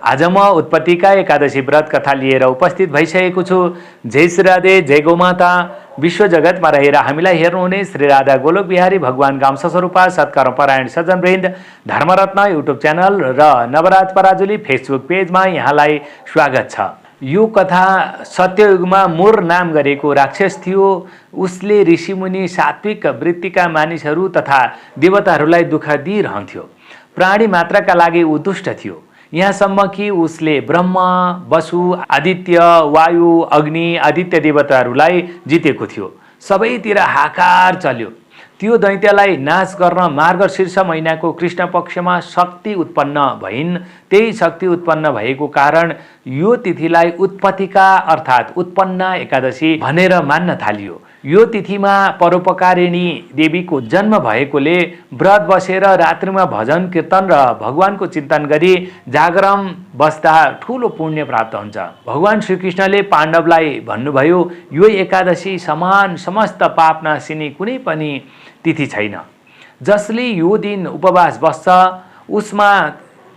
आज म उत्पत्तिका एकादशी व्रत कथा लिएर उपस्थित भइसकेको छु। जय श्री राधे, जय गोमाता। विश्व जगतमा रहेर हामीलाई हेर्नुहुने श्री राधा गोलोक बिहारी भगवान गांसा स्वरूपा सत्कर्मपरायण सज्जनवृन्द धर्मरत्न युट्युब च्यानल र नवराज पराजुली फेसबुक पेजमा यहाँलाई स्वागत छ। यो कथा सत्ययुगमा मुर नाम गरेको राक्षस थियो। उसले ऋषिमुनि सात्विक वृत्तिका मानिसहरू तथा देवताहरूलाई दुःख दिइरहन्थ्यो। प्राणी मात्रका लागि ऊ दुष्ट थियो। यहाँसम्म कि उसले ब्रह्मा, वसु, आदित्य, वायु, अग्नि, आदित्य देवताहरूलाई जितेको थियो। सबैतिर हाकार चल्यो। त्यो दैत्यलाई नाश गर्न मार्गशीर्ष महिनाको कृष्ण पक्षमा शक्ति उत्पन्न भइन्। त्यही शक्ति उत्पन्न भएको कारण यो तिथिलाई उत्पत्तिका अर्थात् उत्पन्न एकादशी भनेर मान्न थालियो। यो तिथिमा परोपकारिणी देवीको जन्म भएकोले व्रत बसेर रात्रिमा भजन कीर्तन र भगवानको चिन्तन गरी जागरण बस्दा ठुलो पुण्य प्राप्त हुन्छ। भगवान श्रीकृष्णले पाण्डवलाई भन्नुभयो, यो एकादशी समान समस्त पाप नाशिनी कुनै पनि तिथि छैन। जसले यो दिन उपवास बस्छ उसमा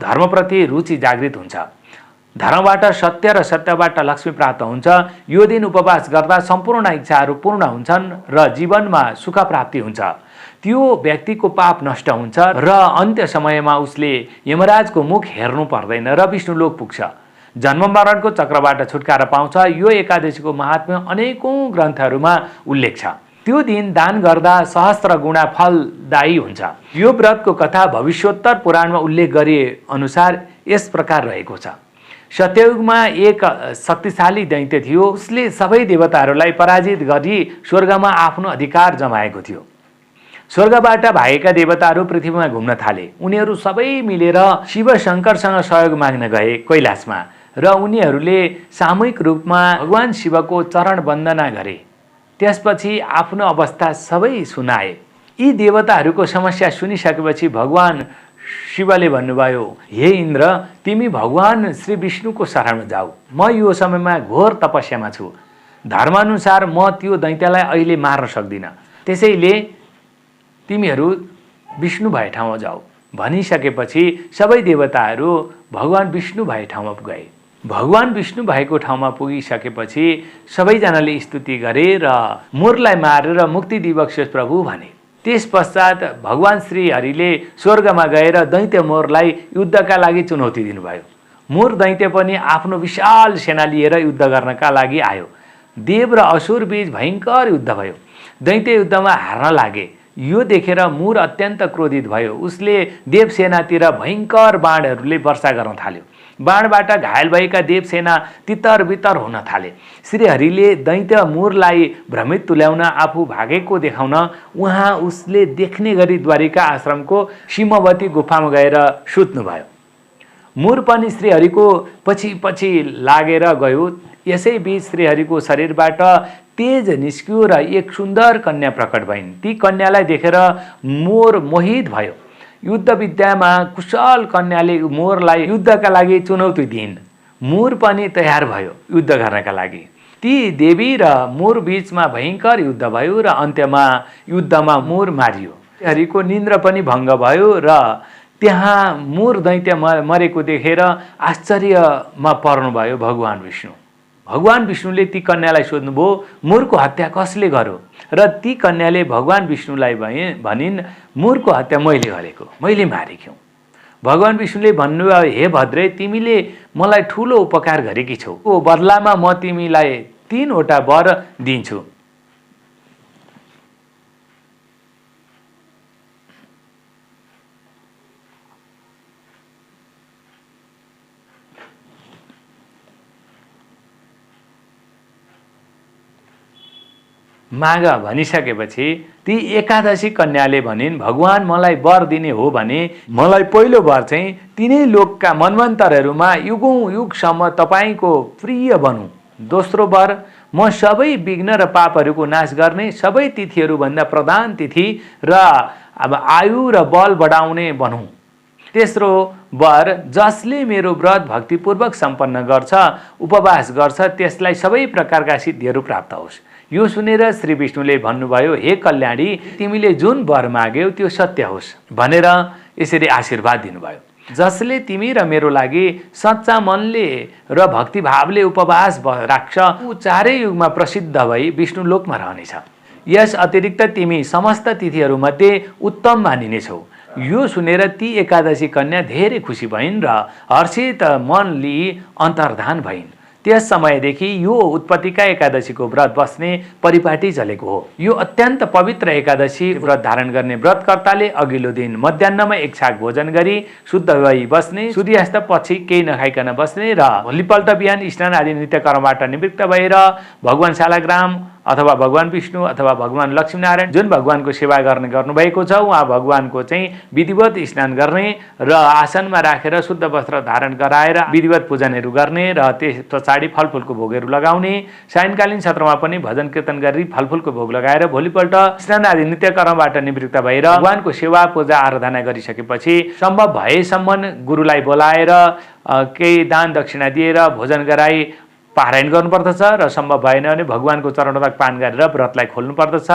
धर्मप्रति रुचि जागृत हुन्छ। धर्मबाट सत्य र सत्यबाट लक्ष्मी प्राप्त हुन्छ। यो दिन उपवास गर्दा सम्पूर्ण इच्छाहरू पूर्ण हुन्छन् र जीवनमा सुख प्राप्ति हुन्छ। त्यो व्यक्तिको पाप नष्ट हुन्छ र अन्त्य समयमा उसले यमराजको मुख हेर्नु पर्दैन र विष्णुलोक पुग्छ। जन्म मरणको चक्रबाट छुटकारा पाउँछ। यो एकादशीको महात्म्य अनेकौं ग्रन्थहरूमा उल्लेख छ। त्यो दिन दान गर्दा सहस्त्र गुणा फलदायी हुन्छ। यो व्रतको कथा भविष्योत्तर पुराणमा उल्लेख गरे अनुसार यस प्रकार रहेको छ। सत्ययुगमा एक शक्तिशाली दैत्य थियो। उसले सबै देवताहरूलाई पराजित गरी स्वर्गमा आफ्नो अधिकार जमाएको थियो। स्वर्गबाट भागेका देवताहरू पृथ्वीमा घुम्न थाले। उनीहरू सबै मिलेर शिव शङ्करसँग सहयोग माग्न गए कैलाशमा र उनीहरूले सामूहिक रूपमा भगवान शिवको चरण वन्दना गरे। त्यसपछि आफ्नो अवस्था सबै सुनाए। यी देवताहरूको समस्या सुनिसकेपछि भगवान शिवले भन्नुभयो, हे इन्द्र, तिमी भगवान श्री विष्णुको शरणमा जाऊ। म यो समयमा घोर तपस्यामा छु। धर्मानुसार म त्यो दैत्यलाई अहिले मार्न सक्दिनँ। त्यसैले तिमीहरू विष्णु भए ठाउँमा जाऊ। भनिसकेपछि सबै देवताहरू भगवान विष्णु भए ठाउँमा गए। भगवान विष्णु भएको ठाउँमा पुगिसकेपछि सबैजनाले स्तुति गरे र मुरलाई मारेर मुक्ति दिवक्ष प्रभु भने। त्यस पश्चात भगवान श्री हरिले स्वर्गमा गएर दैत्य मुरलाई युद्धका लागि चुनौती दिनुभयो। मुर दैत्य पनि आफ्नो विशाल सेना लिएर युद्ध गर्नका लागि आयो। देव र असुर बीच भयङ्कर युद्ध भयो। दैत्य युद्धमा हार्न लागे। यो देखेर मुर अत्यन्त क्रोधित भयो। उसले देवसेनातिर भयङ्कर बाणहरूले वर्षा गर्न थाल्यो। बाणबाट घायल भएका देवसेना तितर बितर हुन थाले। श्रीहरिले दैत्य मुरलाई भ्रमित तुल्याउन आफू भागेको देखाउन उहाँ उसले देख्ने गरी द्वारिका आश्रमको सीमवती गुफामा गएर सुत्नुभयो। मुर पनि श्रीहरिको पछि पछि लागेर गयो। यसै बीच श्रीहरिको शरीरबाट तेज निस्कियो र एक सुन्दर कन्या प्रकट भइन्। ती कन्यालाई देखेर मोर मोहित भयो। युद्ध विद्यामा कुशल कन्याले मोरलाई युद्धका लागि चुनौती दिइन्। मोर पनि तयार भयो युद्ध गर्नका लागि। ती देवी र मोर बीचमा भयङ्कर युद्ध भयो र अन्त्यमा युद्धमा मोर मारियो। हरिको निन्द्रा पनि भङ्ग भयो र त्यहाँ मोर दैत्य मरेको देखेर आश्चर्यमा पर्नुभयो भगवान विष्णु। भगवान विष्णुले ती कन्यालाई सोध्नुभयो, मोरको हत्या कसले गर्यो? र ती कन्याले भगवान विष्णुलाई भनिन्, मोरको हत्या मैले गरेको, मैले मारेको। भगवान विष्णुले भन्नुभयो, हे भद्रे, तिमीले मलाई ठुलो उपकार गरेकी छौ। बदलामा म तिमीलाई 3 वटा वर दिन्छु। माग भनिसकेपछि ती एकादशी कन्याले भनिन्, भगवान मलाई वर दिने हो भने मलाई पहिलो वर चाहिँ तिनै लोकका मन्वन्तरहरूमा युगौं युगसम्म तपाईँको प्रिय बनौँ। दोस्रो वर, म सबै विघ्न र पापहरूको नाश गर्ने सबै तिथिहरूभन्दा प्रधान तिथि र अब आयु र बल बढाउने बनौँ। तेस्रो वर, जसले मेरो व्रत भक्तिपूर्वक सम्पन्न गर्छ, उपवास गर्छ, त्यसलाई सबै प्रकारका सिद्धिहरू प्राप्त होस्। यो सुनेर श्री विष्णुले भन्नुभयो, हे कल्याणी, तिमीले जुन वर माग्यौ त्यो सत्य होस् भनेर यसरी आशीर्वाद दिनुभयो। जसले तिमी र मेरो लागि सच्चा मनले र भक्तिभावले उपवास राख्छ ऊ चारै युगमा प्रसिद्ध भई विष्णु लोकमा रहनेछ। यस अतिरिक्त तिमी समस्त तिथिहरूमध्ये उत्तम मानिनेछौ। यो सुनेर ती एकादशी कन्या धेरै खुसी भइन् र हर्षित मन लिई अन्तर्धान भइन्। त्यस समयदेखि यो उत्पत्तिका एकादशीको व्रत बस्ने परिपाटी चलेको हो। यो अत्यन्त पवित्र एकादशी व्रत धारण गर्ने व्रतकर्ताले अघिल्लो दिन मध्याह्नमा एक छाक भोजन गरी शुद्ध भई बस्ने, सूर्यास्त पछि केही नखाइकन बस्ने र भोलिपल्ट बिहान स्नान आदि नित्यकर्मबाट निवृत्त भएर भगवान शालग्राम अथवा भगवान विष्णु अथवा भगवान लक्ष्मीनारायण जुन भगवानको सेवा गर्ने गर्नुभएको छ उहाँ भगवानको चाहिँ विधिवत स्नान गर्ने र आसनमा राखेर शुद्ध वस्त्र धारण गराएर विधिवत पूजनहरू गर्ने र त्यस पछाडि फलफुलको भोगहरू लगाउने, सायंकालीन सत्रमा पनि भजन कीर्तन गरी फलफुलको भोग लगाएर भोलिपल्ट स्नान आदि नित्यकर्मबाट निवृत्त भएर भगवानको सेवा पूजा आराधना गरिसकेपछि सम्भव भएसम्म गुरुलाई बोलाएर केही दान दक्षिणा दिएर भोजन गराई पारायण गर्नुपर्दछ र सम्भव भएन भने भगवानको चरणमा पान गरेर व्रतलाई खोल्नुपर्दछ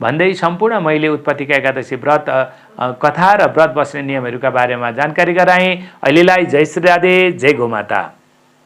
भन्दै सम्पूर्ण मैले उत्पत्तिका एकादशी व्रत कथा र व्रत बस्ने नियमहरूका बारेमा जानकारी गराएँ। अहिलेलाई जय श्री राधे, जय गोमाता।